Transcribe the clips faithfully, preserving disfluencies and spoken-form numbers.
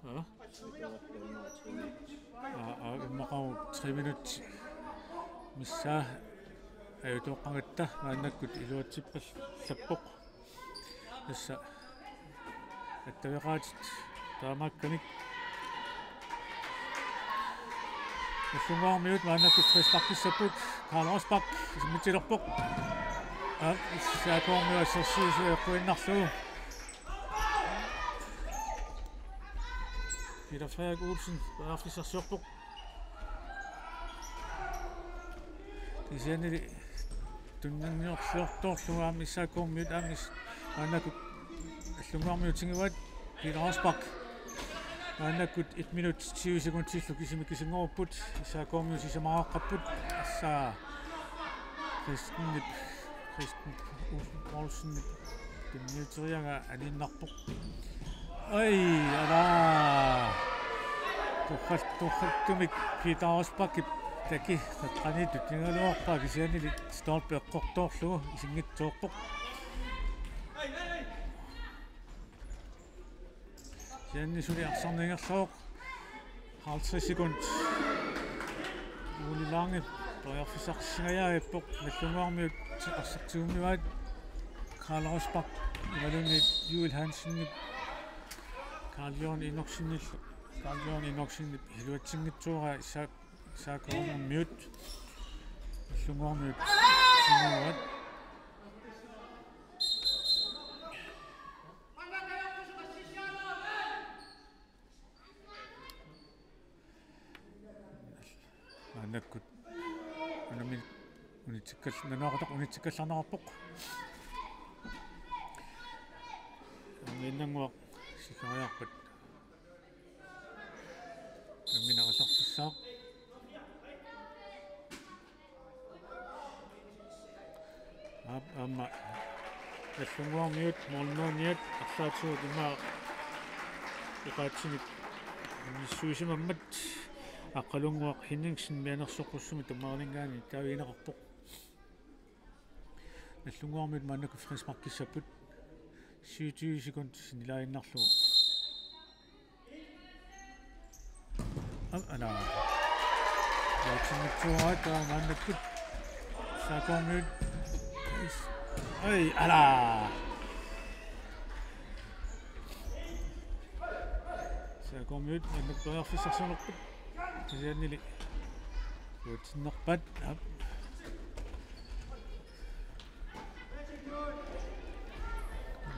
Ja. Aa, aa, immaqa tre minut missaa ajutooqqagatta maannakkut iluatsippallappoq. Tassa attaveqaatit taamaakkanik. Nagdlunguarmiut maannakkut frisparkissapput. Karl Rosbach isimmitsilerpoq. Aa, S A K-rmiut assersuisut eqquinnarlugu. Peter Frederik Olsen periarfissarsiorpoq. Kisiannili tunniunniorluartorlugu aamma S A K-rmiut aamma maannakkut Nagdlunguarmiut tiguaat. Peter Rosbach. Maannakkut et minut tyve sekundillu kisimi kisinngorupput. S A K-rmiut sisamaraqqapput. Assa Kristenip, Kristen Olsen Poulsenip tunniuteriaraa aniinnarpoq. Ai, ala. Torral-, torraltumik Peter Rosbachip taki qeqqaniittoq tigugaluarpaa kisiannili stolpe eqqortoorlugu isinngitsoorpoq. Kisianni suli arsarneq ingerlavoq. Halvtreds sekund. Ole Lange periarfissarsingajaavippoq, Nagdlunguarmiut arsaq tigummivaat. Karl Rosbach imaluunniit Juul Hansenip Karl Jørgen Enoksenillu. Karl Jørgen Enoksenip iluatsinngitsooraa S A K-rmiut. Nagdlunguarmiut tiguaat. Maannakkut unammi-, unitsikkal-, nanuaqataq unitsikkallarneqarpoq. Unammiinnannguaq siggariarpat. Unammineq aallartissaaq. Aap, aamma Nagdlunguarmiut målmandiat arlaatigut immaqa oqaatsinit misissuisimammat. Aqqalunnguaq Henningsen mianersoqqussummik tammarilingaani taavigineqarpoq. Nagdlunguarmiut maannakkut frisparkissapput. Syvogtyve sekund sinnilaaginnarlugu. Am-, ala. Iluatsinngitsoorpaa maannakkut. S A K-rmiut. Is-, ai, ala. S A K-rmiut maannakkut periarfissarsiornerput. Kisiannili iluatsinnerpaat. Aap.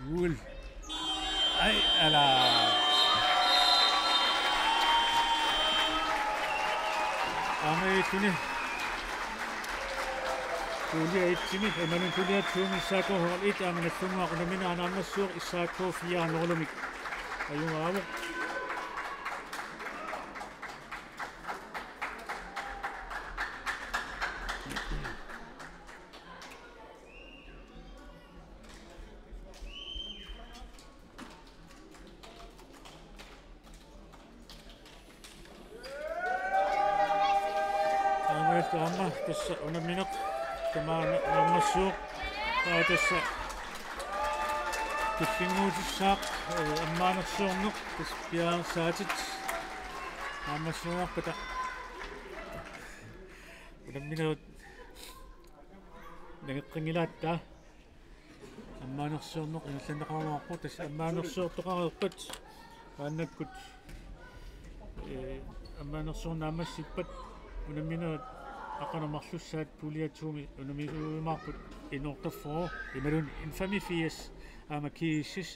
Juul. Ai, ala. Aamma iluani. Pulje et-imi, imaluunniit pulje to-mi S A K hold et, aamma Nagdlunguaq unammineq naammassivoq S A K fire nul-imik. Ajugaavoq. Aamma, aamma tassa unammineq tamaana naammassivoq. Aa, tassa tullinnguutissaaq, ee, ammaanersiorneq tassa piareersaatit naammassiniarpata. Unamminerit nangeqqinngilaat. Ammaanersiorneq ingerlanneqarumaarpoq, tassa ammaanersiortoqareerpat maannakkut, ee, ammaanersiorneq naammassippat unamminerit aqagu marlussaat pulje to-mi unammiujumaarput N otteogfyrre imaluunniit N femogfirs aamma G S S,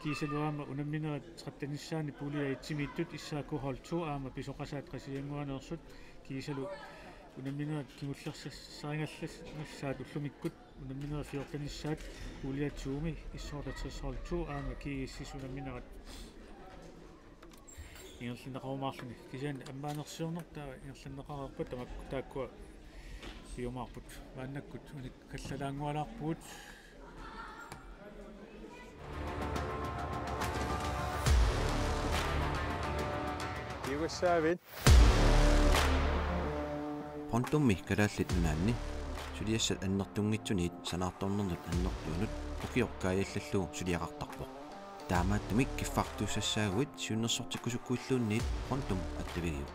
kiisalu aamma unamminerit tretten-issaanni pulje et-imiittut S A K hold to aamma Pisoqasaat Qasigiannguaneersut, kiisalu unamminerit kingullersassarigallas-, -nassaat ullumikkut unamminerit fjorten-issaat pulje to-mi S otteogtres hold to aamma G S S unamminerat ingerlanneqarumaarluni. Kisianni ammaanersiorneq taava ingerlanneqareerpat tamakku taakkua piumaarput. Maannakkut unikkallalaanngualaarpugut. Kiugassaavit. Pontummi Kalaallit Nunaanni suliassat annertunngitsuniit sanaartornernut annertuunut ukioq kaajallallugu suliaqartarpoq. Taamaattumik kiffartuussassaaguit siunnersortikkusukkuilluunniit quantum attavigiuk.